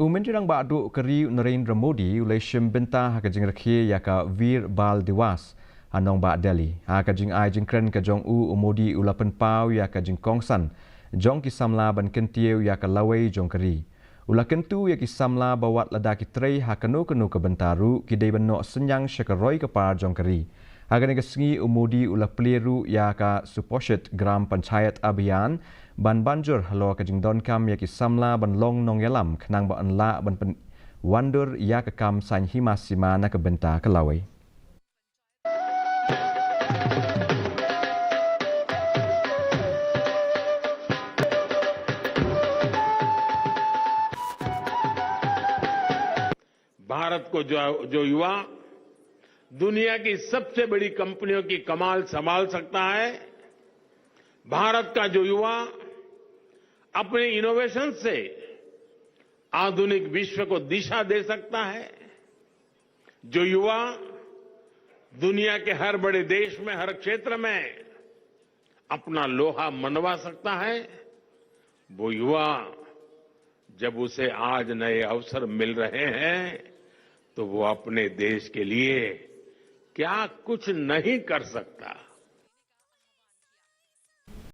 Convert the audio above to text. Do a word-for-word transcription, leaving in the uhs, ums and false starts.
U Myntri Rangbah Duh ka ri u Narendra Modi u la shim bynta ha ka jingrakhe ïa ka Veer Bal Diwas ha nongbah Delhi. Ha ka jingai jingkren ka jong u, u Modi u la pynpaw ïa ka jingkongsan jong ki samla ban kyntiew ïa ka lawei jong ka ri. U la kyntu ïa ki samla ba wat lada ki trei ha kano kano ka bynta ruh, ki dei ban noh synñiang sha ka roi ka par jong ka ri. Ha kane ka sngi u Modi u la plie ruh ïa ka Suposhit Gram Panchayat Abhiyan ban ban jur halor ka jingdonkam ïa ki samla ban long nongïalam khnang ba yn lah ban pynwandur ïa ka kam saiñ hima sima na ka bynta ka lawei. भारत को जो जो युवा दुनिया की सबसे बड़ी कंपनियों की कमाल संभाल सकता है, भारत का जो युवा अपने इनोवेशन से आधुनिक विश्व को दिशा दे सकता है, जो युवा दुनिया के हर बड़े देश में हर क्षेत्र में अपना लोहा मनवा सकता है, वो युवा जब उसे आज नए अवसर मिल रहे हैं तो वो अपने देश के लिए क्या कुछ नहीं कर सकता।